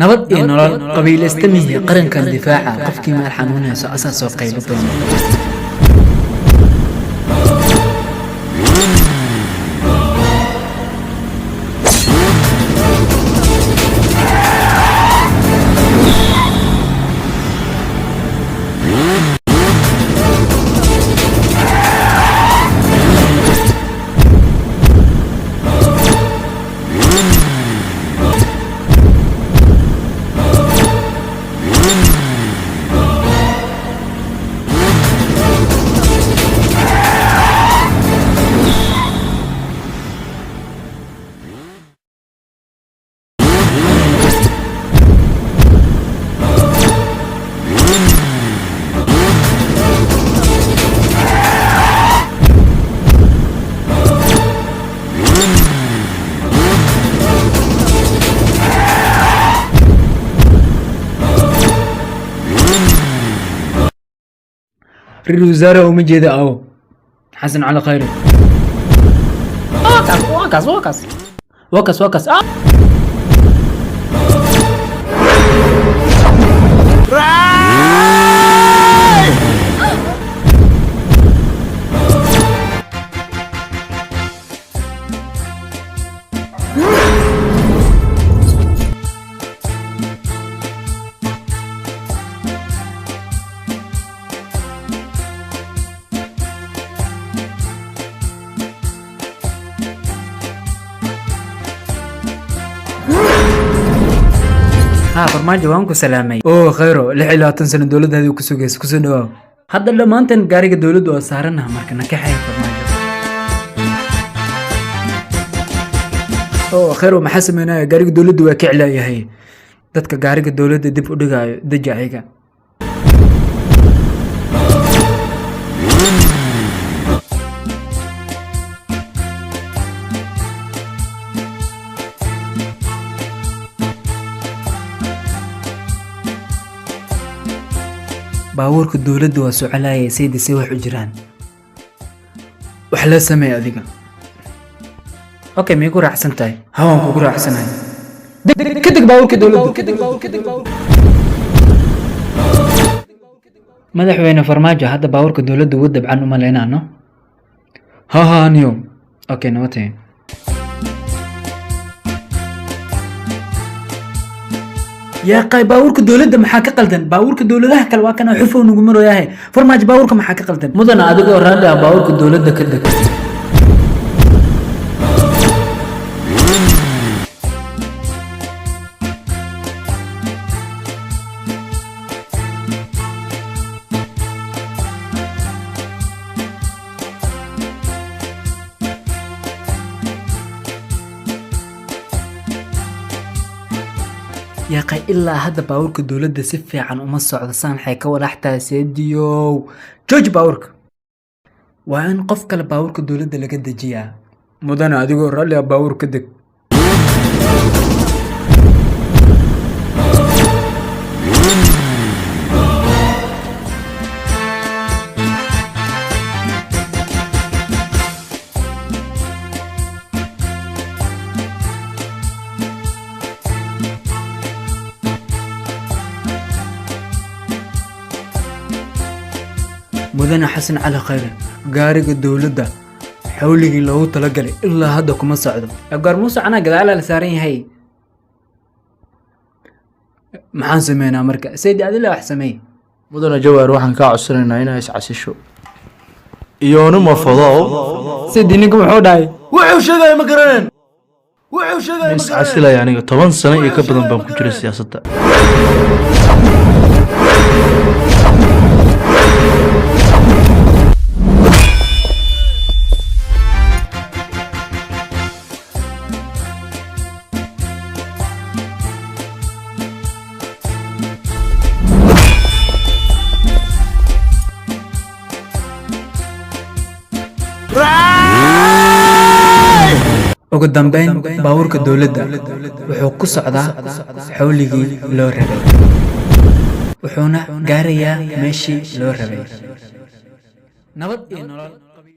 Nabad iyo nolol qabiilaysta mihi qarankan difaaca qofkii meel xanuunayso asaa soo qaylo doona. Ra-iisul wasaare uma jeeda awo Xasan Cali Khayre. Waa kaas, waa kaas, waa kaas, waa kaas, waa kaas. Haa Farmaajo, waan ku salaamay. Oo Khayro, 26 sano dowladdaadii ku sugaysa, kusoo dhawaaw. Hadda dhammaanteen gaariga dowladdu waa saaranaha, marka na kaxeeya Farmaajo. Oo Khayro, maxaa sameynaya? Gaariga dowladdu waa ka celaayahay dadka gaariga dowladda dib u dhigaayo. Deji ayaga. Baabuurka dowladda waa socolayay. Saydi, say wax u jiraan? Wax la sameey adiga. Okay, miyay ku raacsan tahay? Hawaan kugu raacsanahay. Ka deg baabuurka dowladda. Madaxweyne Farmaajo, hadda baabuurka dowladda wuu dabcan uma leynaano. Ha ha niyo, okay, nabad. Yaa qay, baabuurka dowladda maxaa ka qaldan? Baabuurka dowladaha kale waa kana xufow nagu maroyahay. Farmaajo, baabuurka maxaa ka qaldan? Mudana, adigoo raalli ah, baabuurka dowladda ka deg. Yaaqay, ilaa hadda baabuurka dowladda si fiican uma socdo. Saanxay ka walaxtaa? Seediyow, jooji baabuurka. Waa in qof kale baabuurka dowladda laga dejiyaa. Mudane, adigoo raalli ah, baabuur ka deg. Mudane Xasan Cali Khayre, gaariga dowladda xawligii loogu talagalay ilaa hadda kuma socdo. Gaar muuse canaa gadaalaa la saaran yahay. Maxaan sameynaa marka? Saydi, adila wax sameey. Mudane Jawaar, waxaan kaa codsanaynaa inaa iscasisho iyoonuma fadow. Saydi, ninka muxuu dhahay? Wuxuu sheegaya ma garaneen, wuxuu sheegaya ma iscasilaya. Aniga 10 sano iyo ka badan baan ku jiray siyaasadda. Ugu dambeyn baabuurka dowladda wuxuu ku socdaa xawligii loo rabay, wuxuuna gaarayaa meeshii loo rabay. Nabad iyo nolol.